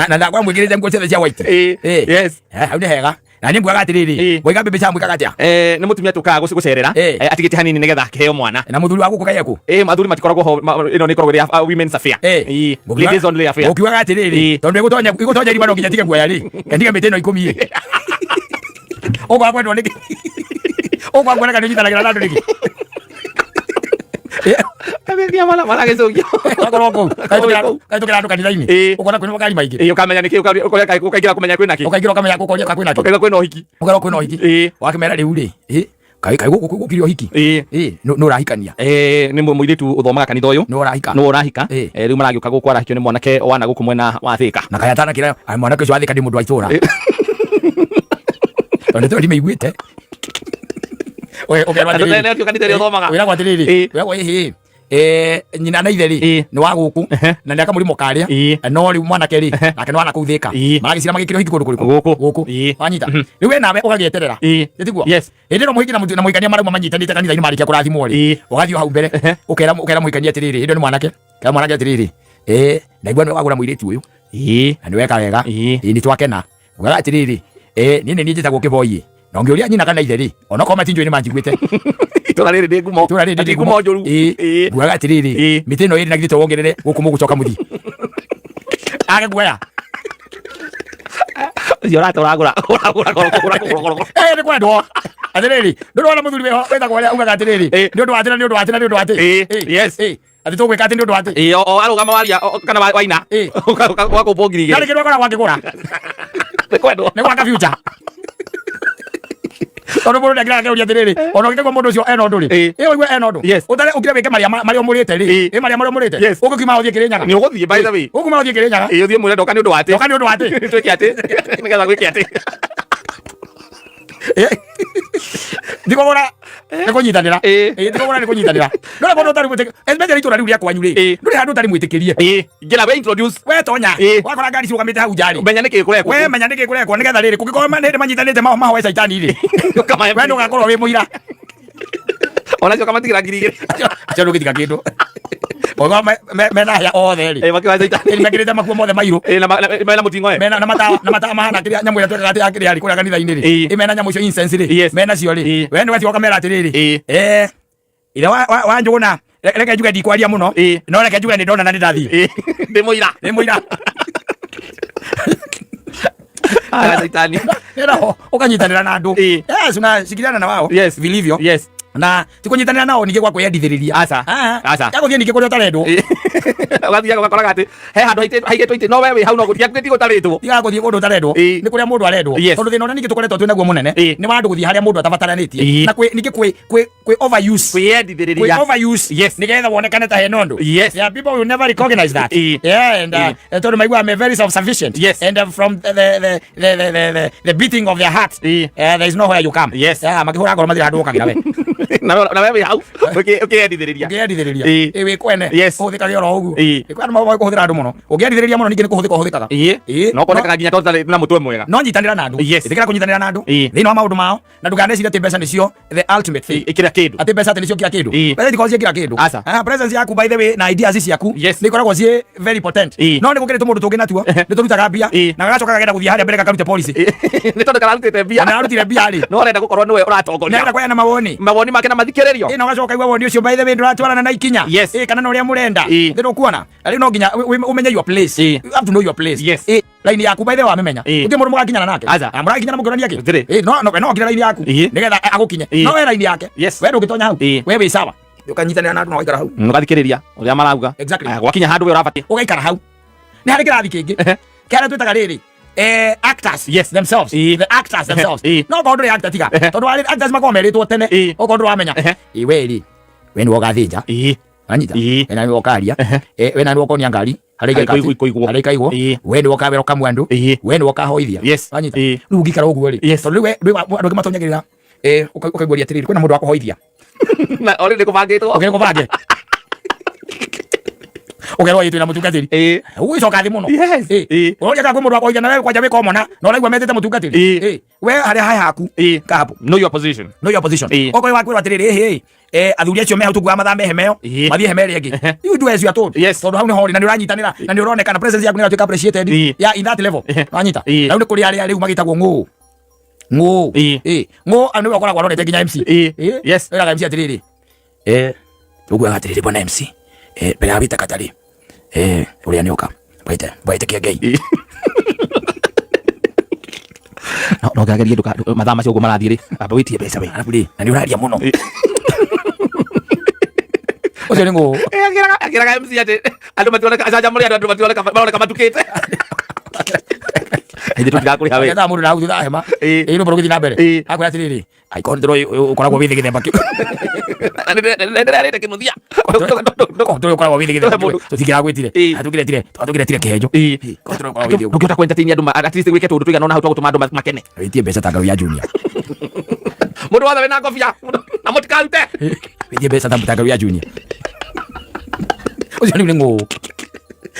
Na ndakora mwĩkĩrĩte nguo ciothe cia white. Ĩĩ. Ĩĩ. Yes. Hau nĩ hega. Na niĩ nguaga atĩrĩrĩ, Ĩĩ. mwaiga baby shower mwĩkaga atĩa? Nĩ mũtumia tũkaga gũcerera. Ĩĩ. Atigĩtie hanini nĩgetha akĩheo mwana. Na mũthuri wa gũkũ kaĩ ekũ? Ĩĩ, athuri matikoragwo ho, ĩno nĩ ĩkoragwo ĩrĩ ya women's affair. Ĩĩ. Ĩĩ. Ladies only affair. Ũkiugaga atĩrĩrĩ, Ĩĩ. tondũ ĩgũtonya irima no nginya tige guoya rĩ, kendige mĩtĩ ĩno 10 ĩ. Ũkwaga kwendwo nĩkĩ? Ũkwaga kuoneka nĩ ũnyitanagĩra na andũ nĩkĩ? Abetia mara maragĩcũgio. Wakorwo kũu, kahĩtũkĩra andũ kanitha-inĩ, Ĩĩ. ũkona kwĩna makari maingĩ. Ĩĩ, ũkamenya nĩkĩ, ũkaingĩra kũmenya kwĩna kĩ. Ũkaingĩra ũkamenya gũkoria kwĩna kĩ. Ũkaigua kwĩna ũhiki. Ũkerwo kwĩna ũhiki. Ĩĩ. Wakĩmera rĩu rĩ, ĩ, kaĩ kaĩ gũkũ gũkire ũhiki. Ĩĩ. Ĩĩ, nũ ũrahikania? Ĩĩ, nĩ mũirĩtu ũthomaga kanitha ũyũ. Nũ ũrahika? Nũ ũrahika. Ĩĩ. Rĩu maragĩũka gũkũ arahikio nĩ mwanake wana gũkũ mwena wa Thĩka. Na kaĩ atanakĩra, mwanake ũcio wa Thĩka nĩ mũndũ wa itũra. Tondũ nĩ ndimĩiguĩte. Ũkerwo Andũ atĩrĩrĩ. tene ũcio kanitha ĩrĩa ũthomaga. Wĩragwo atĩrĩrĩ. Ĩĩ. Wĩragwo ĩhĩ. Nyina na ithe rĩ Ĩĩ. nĩ wa gũkũ na nĩ akamũrĩmo karĩa Ĩĩ. no rĩu mwanake rĩ nake nĩ wana kũu Thĩka Ĩĩ. maragĩcira magĩkĩra ũhiki kũndũ kũrĩkũ Gũkũ. gũkũ Ĩĩ. wanyita rĩu we nawe ũgagĩeterera Ĩĩ. tiguo Yes. Hĩndĩ ĩno mũhiki na mũhikania marauma manyitanĩte kanitha-inĩ marĩkia kũrathimwo rĩ Ĩĩ. ũgathiĩ o hau mbere ũkera ũkera mũhikania atĩrĩrĩ hĩndĩ ĩyo nĩ mwanake kera mwanake atĩrĩrĩ ndaigua nĩwe wagũra mũirĩtu ũyũ Ĩĩ. na nĩ weka wega. Ĩĩ. Ĩĩ, nĩ twakena. Ngugaga atĩrĩrĩ, niĩ nĩ niĩ njĩtagwo Kĩboiĩ na ũngĩũria nyina kana ithe rĩ, onokorwo matinjũĩ nĩ manjiguĩte. Itũra rĩrĩ nĩ ngumo. Itũra rĩrĩ Ati ngumo njũru. Ĩĩ. Ĩĩ. Ngugaga atĩrĩrĩ, Ĩĩ. mĩtĩ ĩno ĩrĩ na githĩ to wongerere gũkũ mũgũcoka mũthiĩ. Age guoya. Ũcio ũrata ũragũra ũragũra goro goro goro. Eh, nĩ kwendwo atĩrĩrĩ, ndũrona mũthuri wĩho wĩtagwo ũrĩa ugaga atĩrĩrĩ, nĩ ũndũ wa atĩ na nĩ ũndũ wa atĩ na nĩ ũndũ wa atĩ. Yes. Atĩ tũgwĩka atĩ nĩ ũndũ wa atĩ. O arũgama waria kana waina. Ũgakũmbwo ngiri Na igĩrĩ. nĩ kĩndũ akoragwo akĩgũra. Nĩ kwendwo. Nĩ gwaka future. Tondũ mũndũ nĩakĩraga akĩũria atĩrĩrĩ, ona ũngĩkaigua mũndũ ũcio ena ũndũ rĩ, ĩ ũigue ena ũndũ, ũtare ũkire wĩke marĩa marĩa ũmũrĩte rĩ, ĩ marĩa marĩa ũmũrĩte, ũgũkiuma ũthiĩ Kĩrĩnyaga. Nĩ ũgũthiĩ, by the way. Ũgũkiuma ũthiĩ Kĩrĩnyaga. Ĩ, ũthiĩ mwĩre ndoka nĩ ũndũ wa atĩ. Ndoka nĩ ũndũ wa atĩ. Twĩke atĩ. Nĩgetha gwĩke atĩ. Ndikũgũra nĩ kũnyitanĩra. Ĩ, ndikũgũra nĩ kũnyitanĩra. Ndũrĩ mũndũ ũtarĩ mwĩtĩkĩrie, especially itũra rĩu rĩa kwanyu rĩ, ndũrĩ handũ ũtarĩ mwĩtĩkĩrie. Ingĩra we introduce. We tonya. Wakora ngari cirũgamĩte hau nja rĩ. Menya nĩkĩ kũrekwo. We menya nĩkĩ kũrekwo nĩgetha rĩrĩ kũngĩkorwo hĩndĩ manyitanĩte mahoe caitani rĩ. We ndũgakorwo wĩ mũira. Onacio kamatigĩra 2000. Acio ndũngĩtiga kĩndũ. Ogo mena hĩa othe rĩ. Makĩhoya caitani. Mekĩrĩte makuo mothe mairũ. Na mena mũting'oe. Mena na matawa na matawa mahana kĩrĩa nyamũ ĩrĩa twekaga atĩ ya kĩrĩa rĩ kũrĩa kanitha-inĩ rĩ. Ĩ mena nyamũ icio incense rĩ. Mena cio rĩ. We nĩ ũgathiĩ ũkamera atĩrĩrĩ. Ithe wa Njũgũna, reke njuge ndikwaria mũno, no reke njuge nĩ ndona na nĩ ndathiĩ. Ndĩ mũira. Ndĩ mũira. Aya caitani. Nĩho ũkanyitanĩra na andũ. Yes, unashikiliana na wao. Yes. Vilivyo. Yes. Na ti kũnyitanĩra nao ningĩ gwa kwĩyendithĩrĩria. Aca. Aca. Ya gũthiĩ ningĩ kũrĩa ũtarendwo. Ũgathiaga ũgakoraga atĩ he handũ haigĩtwo itĩ no we wĩ hau no gũtiaku gũtarĩtwo. Tigaga gũthiĩ kũndũ ũtarendwo. Nĩ kũrĩa mũndũ arendwo. Tondũ thĩna ũrĩa ningĩ tũkoretwo twĩ naguo mũnene nĩ wa andũ gũthiĩ harĩa mũndũ atabatarĩtie. Na kwĩ ningĩ kwĩ kwĩ kwĩ overuse. Kwĩyendithĩrĩria. Kwĩ overuse. Yes. Nĩgetha wonekane ta hena ũndũ. Yes. Yeah, people will never recognize that. Yeah, and tondũ maiguaga me very self sufficient. Yes. And from the beating of their heart. There is nowhere you come. Yes. Yeah, makĩhũra ngoro matirĩ handũ ũkagĩra we. Na we wĩ hau ũkĩyendithĩrĩria. Ũkĩyendithĩrĩria. Ĩ wĩ kwene. Yes. Ũhũthĩkage oro ũguo. Kwĩ andũ moĩ kũhũthĩra andũ mũno. Ũngĩendithĩrĩria mũno ningĩ nĩ kũhũthĩka ũhũthĩkaga. No konekaga nginya tondũ na mũtwe mwega. No nyitanĩra na andũ. Yes. Ĩtĩkĩra kũnyitanĩra na andũ. Thĩinĩ wa maũndũ mao na ndũkanecirie atĩ mbeca nĩcio the ultimate thing. Kĩrĩa kĩndũ. Atĩ mbeca atĩ nĩcio kila kĩndũ. Mbeca itikoragwo ciĩ kila kĩndũ. Aca. Presence yaku by the way na ideas ciaku nĩ ikoragwo ciĩ very potent. No nĩ gũkĩrĩ tũmũndũ tũngĩ natuo nĩ tũrutaga mbia na gagacoka gakenda gũthiĩ harĩa mbere gakarute policy. Nĩ tondũ kararutĩte mbia. Na ararutire mbia rĩ. No arenda gũkorwo nĩwe ũratongoria. Nĩarenda kũheana mawoni. Mawoni make na mathikĩrĩrio. Ĩ na ũgacoka ũkaigua woni ũcio by the way ndũratwarana na ikinya. Yes. Ĩ kana na ũrĩa mũrenda. Nĩ ũkuona. Na rĩu no nginya ũmenye your place. You have to know your place. Yes. Line yaku by the way wamĩmenya. Gũtirĩ mũndũ mũgakinyana nake. Aca. Mũrakinyana mũkĩonania kĩ? Gũtirĩ. No no no okire line yaku. Nĩgetha agũkinye. No we line yake. Yes. We ndũngĩtonya hau. We wĩ sawa. Ũkanyitanĩra na andũ na ũgaikara hau. Ũgathikĩrĩria ũrĩa marauga. Exactly. Gwakinya handũ we ũrabatie. Ũgaikara hau. Nĩ harĩ kĩrathi kĩngĩ. Kĩrĩa twĩtaga rĩrĩ. Actors yes. themselves. The actors themselves. No korwo ndũrĩ actor tiga. Tondũ actors makoragwo merĩtwo tene. Okorwo ndũramenya. Ĩ we rĩ. We nĩwe ũgathĩnja. Anyita. We nĩwe ũkaria. We nĩwe ũkonia ngari. Harĩa ikaigwo. Harĩa ikaigwo. We nĩwe ũkawĩra ũkamua andũ. We nĩwe ũkahoithia. Yes. Anyita. Rĩu ũngĩikara ũguo rĩ. Tondũ rĩu rĩu andũ angĩ matonyagĩrĩra. Ũkaiguaria atĩrĩrĩ kwĩna mũndũ wa kũhoithia. Na already kũbangĩtwo. Ũkĩrĩ kũbange. Ũkerwo ĩ twĩna mũtungatĩri. Ũgũgĩcoka thĩ mũno. Yes. Ũroria kana kwĩ mũndũ wa kũhoithia na we kwanja wĩ komona na ũraigua metĩte mũtungatĩri. We harĩa hae haku. Kahapo. Know your position. Know your position. Okorwo wakwĩrwo atĩrĩrĩ ĩhĩ athuri acio me hau tũkuaga mathambe hema ĩyo mathiĩ hema ĩrĩa ĩngĩ. You do as you are told. Yes. Tondũ hau nĩho ũrĩ na nĩ ũranyitanĩra na nĩ ũronekana presence yaku nĩ ĩratuĩka appreciated. Yeah, in that level. Wanyita. Na rĩu nĩ kũrĩ arĩa rĩu magĩtagwo ng'ũ. Ng'ũ. Ng'ũ nĩwe ũkoragwo arorete nginya MC. Yes. Wĩraga MC atĩrĩrĩ. Ũguaga atĩrĩrĩ bwana MC. Mbere ya wĩte katarĩ. Ũrĩa nĩoka. Bwaite bwaite Kĩengei. No ngĩagerie nduka mathaa macio ũguo marathiĩ rĩ amba wĩtie mbeca we. Arabu rĩ na nĩ ũraria mũno. Ũcio nĩ ng'ũ. Akĩraga MC atĩ andũ mationeka acanjamũre andũ mationeka maroneka matukĩte. Ithuĩ tũtirakũrĩha we. Akethaga mũndũ na hau thutha wa hema. Ĩ rwĩmbo rũgĩthiĩ na mbere. Akwĩra atĩrĩrĩ angĩkorwo nĩ ũkoragwo wĩ thĩ gĩthemba kĩu. Nĩndĩrarĩte kĩnuthia. Korwo ũkoragwo wĩ thĩ gĩthemba kĩu tũtingĩragwĩtire. Tũngĩretire tũngĩretire kĩhenjo. Korwo ũkoragwo wĩ thĩ ũguo. Ndũngĩhota kũ-entertain andũ at least wĩke tũũndũ tũigana ũna hau twa gũtũma andũ makene. Wĩtie mbeca ta ngaru ya Junior. Mũndũ wothe wĩna ngobia na mũtikarute. Wĩtie mbeca ta ngaru ya Junior. Ũcio rĩu nĩ ng'ũ.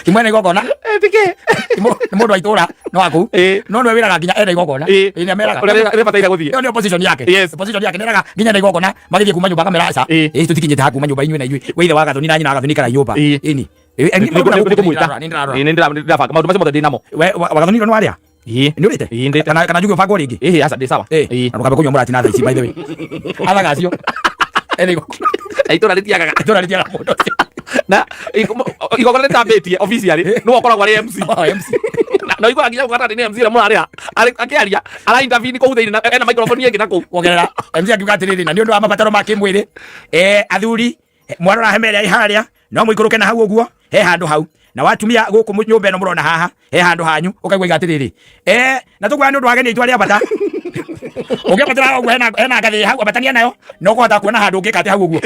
Ti mwene igongona. Nĩ mũndũ wa itũra no wa kũu. No nĩwe wĩraga nginya ena igongona. Ĩ nĩ ameraga. Ũrĩa rĩbataire gũthiĩ. Ĩyo nĩyo position yake. Yes. Position yake nĩeraga nginya ena igongona magĩthiĩ kuma nyũmba akamera aca. Ĩ tũtikinyĩte ha kuma nyũmba inyuĩ na inyuĩ. We ithe wa Gathoni na nyina wa Gathoni ikara nyũmba. Ĩni. Nĩngũmwĩta. Nĩ ndĩrarora. Nĩ ndĩrabanga maũndũ macio mothe ndĩ namo. We wa Gathoni nĩ warĩa? Nĩ ũrĩte? Ndĩte. Kana njuge ũbangwo rĩngĩ? Ĩ aca ndĩ sawa. Na ndũkambe kũnyua mũratina thaa ici by the way. Athaga acio. Ena igongona. Itũra rĩtiagaga. Itũra rĩtiagaga mũndũ ũcio. Na igongona rĩtambĩtie officially nĩwe ũkoragwo arĩ MC. Oh, MC. Na ũiguaga nginya gatagatĩ nĩ MC ũrĩa mũrarĩha akĩaria ara intervene kũu thĩinĩ na ena microphone ĩngĩ na kũu. Kuongerera MC akiuga atĩrĩrĩ, na nĩ ũndũ wa mabataro ma kĩmwĩrĩ, athuri, mwarora hema ĩrĩa ĩ harĩa no mũikũrũke na hau ũguo he handũ hau, na watumia gũkũ nyũmba ĩno mũrona haha he handũ hanyu. Ũkaigua iga atĩrĩrĩ, na tũkuoya nĩ ũndũ wa ageni aitũ arĩa bata, ũngĩambatĩra hau ũguo hena ngathĩ hau, ambatania nayo na ũkũhota kuona handũ ũngĩka atĩ hau ũguo.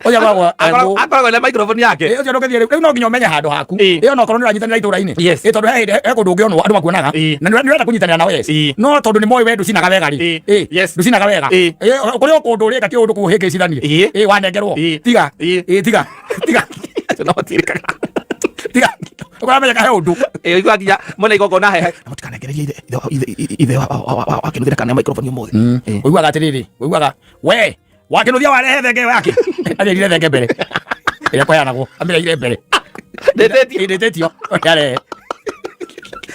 Ũcio akoragwo Akoragwo na microphone yake. Ũcio ndũngĩthiĩ rĩu no nginya ũmenye handũ haku. Ĩyo no korwo nĩ ũranyitanĩra itũra-inĩ. Tondũ he hĩndĩ he kũndũ ũngĩonwo andũ makuonaga na nĩ ũrenda kũnyitanĩra nao, yes. No tondũ nĩ moĩ we ndũcinaga wega rĩ, ndũcinaga wega. Kũrĩ o kũndũ ũrĩka kĩũndũ kũhĩngĩcithanie. Wanengerwo. Tiga. Tiga. Tiga. Acio no matirikaga. Tiga. Ũkũramenya he ũndũ. Ũiguaga nginya mwena igongona hehe. Mũtikanengererie ithe wa Kĩnuthia kana microphone ũmũthĩ. Ũiguaga atĩrĩrĩ, ũiguaga we wakinuthia warehe thenge ĩyo yake, arĩrire thenge mbere ĩrĩa kũheanagwo, amĩreire mbere. Ndĩtĩtio. Ndĩtĩtio arehe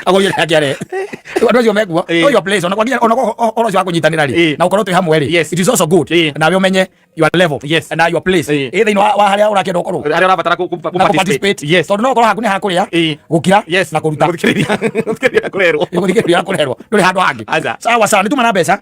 agũire yake arehe. Andũ acio mekuo. Know your place. Ona kwagia ona ũhoro ũcio wa kũnyitanĩra rĩ, na ũkorwo twĩ hamwe rĩ, it is also good nawe ũmenye your level na your place thĩinĩ wa harĩa ũrakĩenda ũkorwo harĩa ũrabatara na kũ-participate. Tondũ no ũkorwo haku nĩ hakũrĩa, gũkira na kũruta. Gũthikĩrĩria, gũthikĩrĩria kũrerwo. Gũthikĩrĩria na kũrerwo, ndũrĩ handũ hangĩ. Aca. Sawa sawa, nĩ tuma na mbeca.